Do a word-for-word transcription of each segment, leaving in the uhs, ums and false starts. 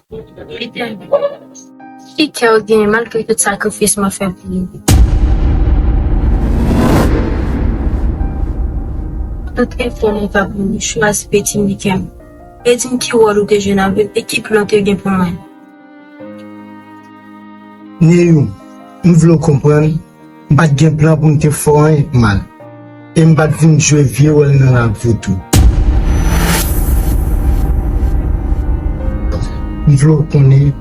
Peter, ki kè w genyen malgre tout sakrifis mwen fè pou ou? Tout efò mwen fè pou ou, chwazi Peter Mikem. E di m ki wòl ou te jwe nan vi m e ki plan w te gen pou mwen? Neyou, m vle w konprann, m pa t gen plan pou m te fè w anyen k mal. E m pa t vin jwe vye wòl nan lavi w tou. M vle w konnen,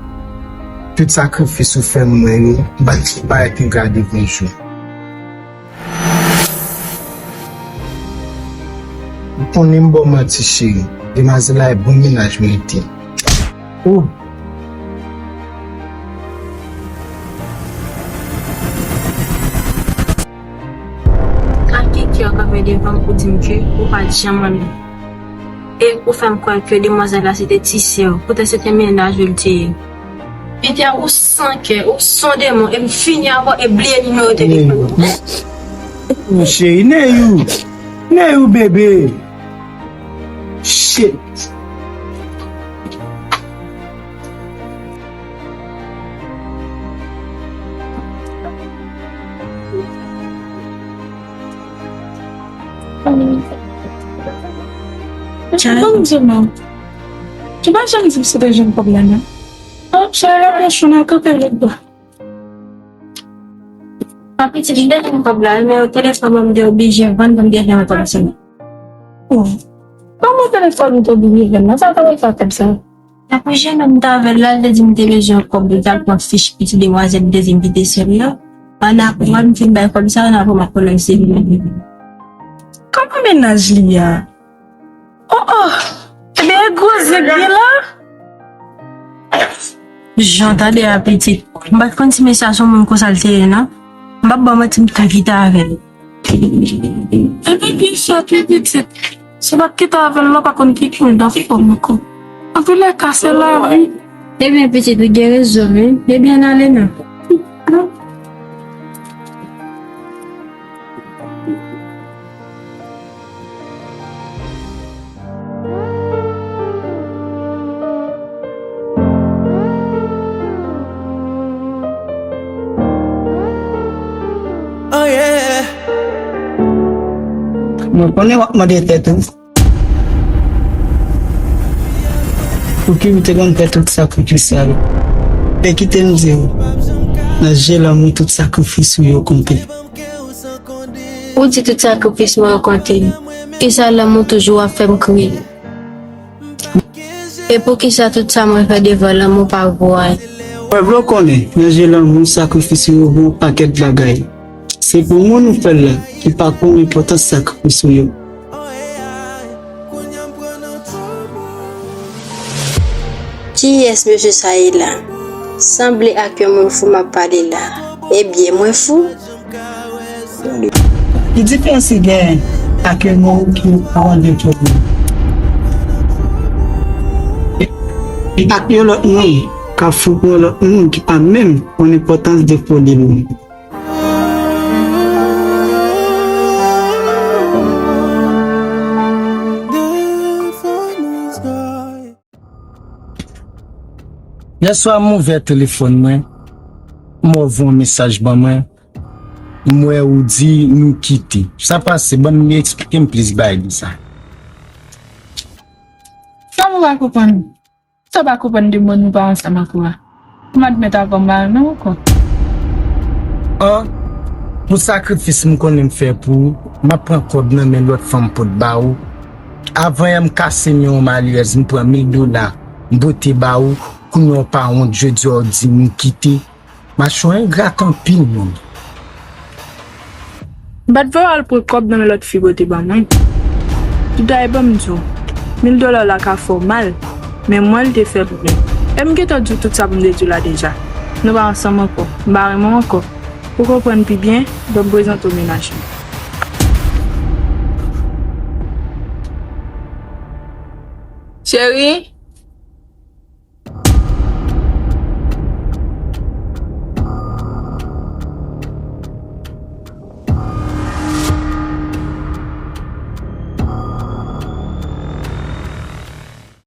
tout sakrifis ou fè mwen yo, m pa t disparèt yon gra devan je w. M konnen m ba w manti, cheri. Demwazèl la e bon mennaj mwen te. Ou. Ak ki kè w kanpe devan m pou di m ke ou pa t janm renmen m? E ou fè m kwè ke demwazèl la se te ti sè w, poutan se te mennaj ou l te ye. Peter, ou san kè, ou son demon, e m fini avè w, e bliye nimewo telefòn ou. Mon cheri, Neyou, Neyou bebe. Shit. Tchè. Ban m di w non. Ou pa janm di m si w te jwenn kòb la non. An, chè, lè mwen chou nan kanpe lòt bò. Papi, ti li deja gen kòb la, wi, men telefòn mwen m te oblije vann pou m te jwenn kòb sa. Oh. Kòman telefòn ou te oblije vann nan? Sa w t ap fè ak kòb sa? Apre jennonm m t avè l la, l te di m te bezwen kòb, li t al pran fich pitit demwazèl m te di m ki te sè l yo. Annapre, m fin bay kòb sa, annapre m ap konnen se li menm. Kòman mennaj li a? Oh, oh! Ebyen, e gwo zèk li la? Jan, tande a pitit. M pa t konn si mesye a se yon moun konsa l te ye, non. M p ap ba w manti, m t kite avè l. Ebyen, byen fèt, wi, pitit. Si w pa t kite avè l, w pa konn ki koulda fòm ankò. Antoulèka, se lavi. Ebyen, pitit, ou gen rezon, wi. Ebyen, n ale, non. Oh yeah. Mwen konnen w ap mande tèt ou. Pouki ou te konn fè tout sakrifis sa yo? E kite m di w, nan je lanmou tout sakrifis ou yo konte. Ou di tout sakrifis mwen yo konte. Kisa lanmou toujou ap fè m kriye? E poukisa tout sa mwen fè devan lanmou pa vo anyen? Mwen vle w konnen, nan je lanmou, sakrifis ou yo vo yon pakèt bagay. Se pou moun ou fè l la ki pa konn enpòtans sakrifis ou yo. Kiyès mesye sa ye la? Sanble ak yon moun fou m ap pale la. Ebyen, mwen fou? Ki diferans ki genyen ak yon moun ki pran defo moun? Ak yon lòt moun k ap fou pou yon lòt moun ki pa menm konn enpòtans defo li menm. Yèswa, m ouvè telefòn mwen, m wè w voye yon mesaj ban mwen, m wè ou di nou kite. Sa pase, ban m eksplike m plis bagay de sa. Sa m pa konprann. Sa w pa konprann de moun nou pa ansanm ankò a? M admèt avè w m pa renmen w ankò. An, pou sakrifis m konnen m fè pou ou, m ap pran kòb nan men lòt fanm pot ba ou. Avan yè m kase men yon malerèz, m pran mil dola, m pote ba ou, kounye a w pa wont, jodi a w di m kite. Machwè engra anpil, moun. M pa t voye w al pran kòb nan men lòt fi pote ban mwen. Toutalè, ban m di w, mil dola w la ka fè w mal, men mwen l te fè pou mwen. E m gentan di w tout sa pou m te di w la deja. Nou pa ansanm ankò. M pa renmen w ankò. Pou w konprann pi byen, ban m prezante w mennaj mwen. Cheri,